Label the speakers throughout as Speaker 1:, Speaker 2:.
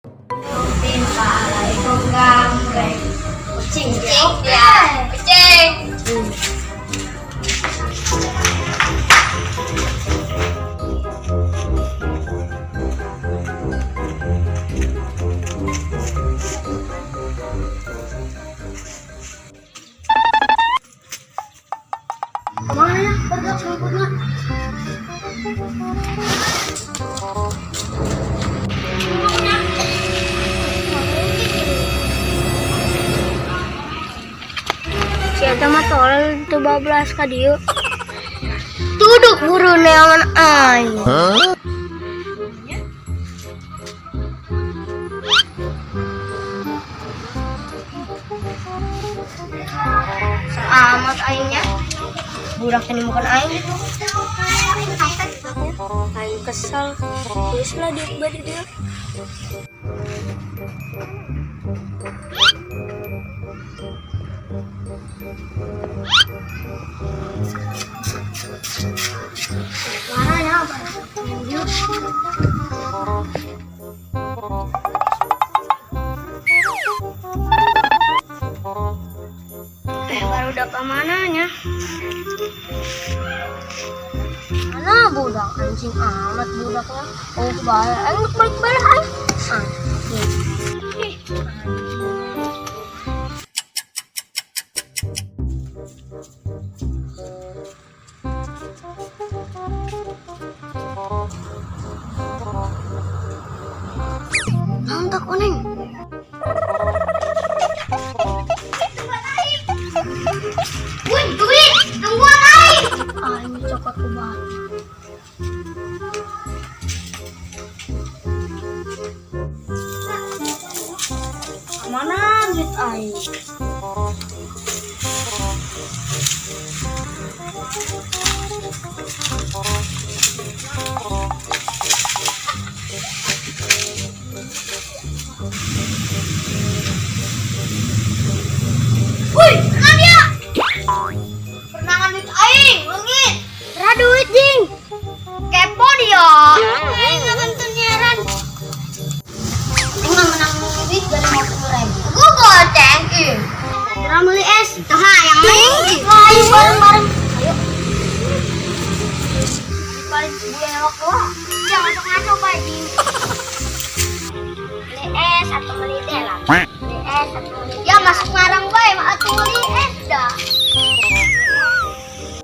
Speaker 1: Assalamualaikum gambreng. Kucing ya. Kucing. Kemana ya? Bergerak serumputnya.
Speaker 2: Si eta mah tolol teu bablas ka dieu. Tuduk buru neangan aing. Selamat aingnya. Budak teh bukan aing gitu. Aing kesel. Geus lah dia bari dia. Mana ya, Pak? Baru udah ke mananya? Mana budak anjing amat budaknya. Oh, bahaya. Ayo balik balik ayo. Ah, iya. Ih, Naon tak kuning?
Speaker 1: Wih, duit, tungguan aing.
Speaker 2: Aing cokot ku bae. Mana duit aing?
Speaker 1: Wih, pernah dia. Pernah duit aing, leungit.
Speaker 2: Ra duit jing.
Speaker 1: Kepo dia. Aing nggak tentu nyeran. Aing mah menang duit dari 50 ribu. Gua goceng ih.
Speaker 2: Ra meuli es.
Speaker 1: Tuh yang aing.
Speaker 2: Ayo bareng-bareng. Ayo. Paling bulan waktu.
Speaker 1: Jangan masuk ngaco, Pak Jing. Beli es atau beli teh lah. Beli es atau beli. Ya masuk ngarang bae, mah atuh beli es dah.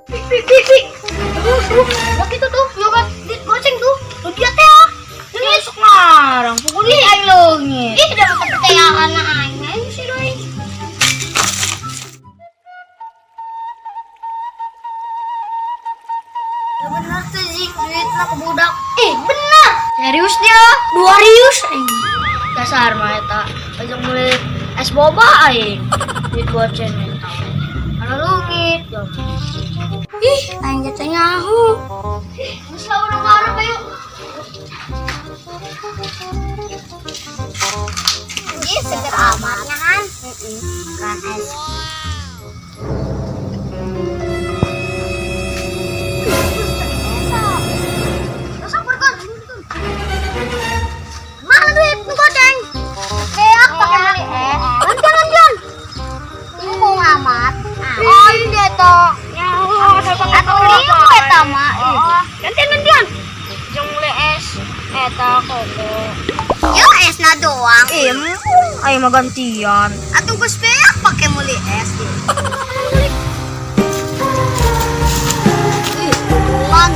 Speaker 2: Pi pi pi pi. Aduh, aduh. Lagi tuh tuh, nyokap duit goceng tuh. Tuh dia teh ah. Ini masuk ngarang. Pukul
Speaker 1: Ih,
Speaker 2: aing leungit.
Speaker 1: Ih, udah kepercayaan aing. Aing sih doi.
Speaker 2: Ya bener tuh jing, duitnya ke budak.
Speaker 1: Ih, bener.
Speaker 2: Serius dia? Dua rius aing. Dasar mah eta. Ajang beli es boba aing. Duit goceng eta. Kalau leungit. Ya. Ih, aing teh nyaho.
Speaker 1: Geus lah urang ngarep ayo. Ih, seger amatnya kan. Kan es. Terus aku berkon. Mana duit goceng? Beak pakai beli es.
Speaker 2: Gantian, gantian.
Speaker 1: Embung amat. Oh, ini toh. Atau ribu eta mah.
Speaker 2: Gantian, gantian. Jeung beli es eta koko.
Speaker 1: Ya esna doang.
Speaker 2: Ih, ayo mah gantian.
Speaker 1: Atau geus beak pakai meuli es. Ih, kan